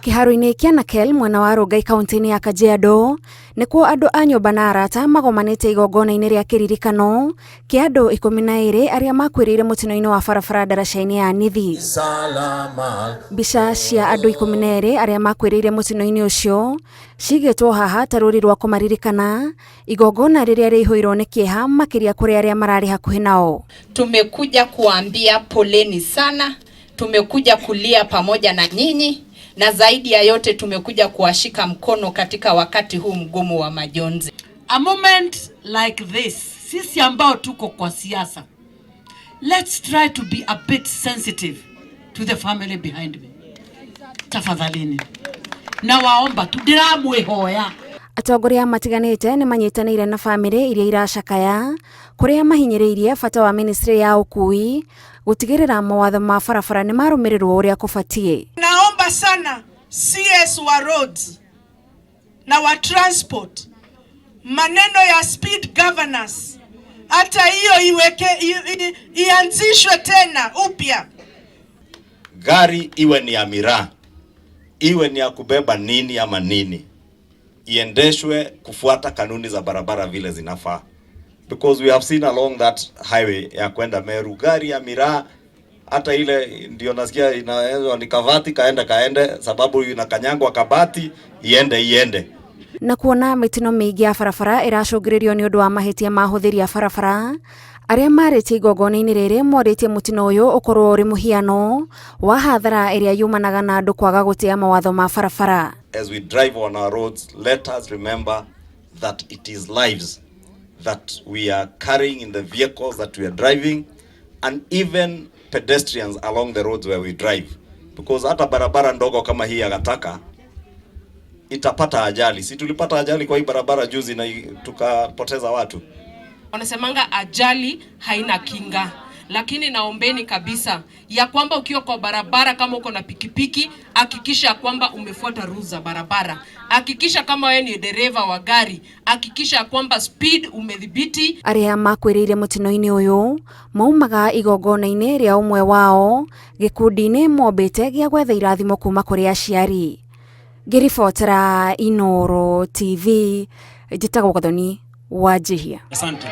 Kĩharo-inĩ kĩa Nakel mwena wa Rongai kaunti-inĩ ya Kajiado nĩkuo andũ a nyũmba na arata magomanĩte igongona-inĩ rĩa kĩririkano kĩa andũ 12 arĩa makuĩrĩire mũtino-inĩ wa barabara ndaraca-inĩ ya Nithi. Mbica cia andũ 12 arĩa makuĩrĩire mũtino-inĩ ũcio cigĩtwo haha ta rũri rwa kũmaririkana, igongona rĩrĩa rĩihũirwo nĩ kĩeha makĩria kũrĩ arĩa mararĩ hakuhĩ nao. Tumekuja kuambia poleni sana, tumekuja kulia pamoja na nyinyi, na zaidi ya yote tumekuja kuwashika mkono katika wakati huu mgumu wa majonzi. A moment like this, sisi ambao tuko kwa siasa, let's try to be a bit sensitive to the family behind me. Tafadhalini, nawaomba tu, ndiramwihoya. Atongoria matiganĩte nĩ manyitanĩire na bamĩrĩ iria iracakaya kũrĩa mahinyĩrĩirie bata wa ministry ya ũkui gũtigĩrĩra mawatho ma barabara nĩ marũmĩrĩrwo ũrĩa kũbatiĩ. Naomba sana CS wa roads na wa transport, maneno ya speed governors hata hiyo iweke ianzishwe tena upya. Gari iwe ni ya miraa, iwe ni ya kubeba nini ama nini, iendeshwe kufuata kanuni za barabara vile zinafaa, because we have seen along that highway ya kwenda Meru, gari ya miraa hata ile ndio nasikia inaezwa ni kavati kaende kaende, sababu inakanyangwa kabati iende iende. Na kuona mĩtino mĩingĩ ya barabara ĩracũngĩrĩrio nĩ ũndũ wa mahĩtia ma ahũthĩri a barabara, arĩa marĩtie igongona-inĩ rĩrĩ morĩtie mũtino ũyũ ũkorwo ũrĩ mũhiano wa hathara ĩrĩa yumanaga na andũ kwaga gũtĩa mawatho ma barabara. As we drive on our roads, let us remember that it is lives that we are carrying in the vehicles that we are driving, and even pedestrians along the roads where we drive, because hata barabara ndogo kama hii ya Gataka itapata ajali. Si tulipata ajali kwa hii barabara juzi na tukapoteza watu? Wanasemanga ajali haina kinga, lakini naombeni kabisa ya kwamba ukiwa kwa barabara, kama uko na pikipiki, hakikisha kwamba umefuata rules za barabara. Hakikisha kama wewe ni dereva wa gari, hakikisha kwamba speed umedhibiti. Arĩa makuĩrĩire mũtino-inĩ ũyũ maumaga igongona-inĩ rĩa ũmwe wao gĩkundi-inĩ mombĩte gĩa gwetha irathimo kuma kũrĩ aciari. Ngĩribotera Inooro TV, njĩtagwo Gathoni Wanjihia. Asante.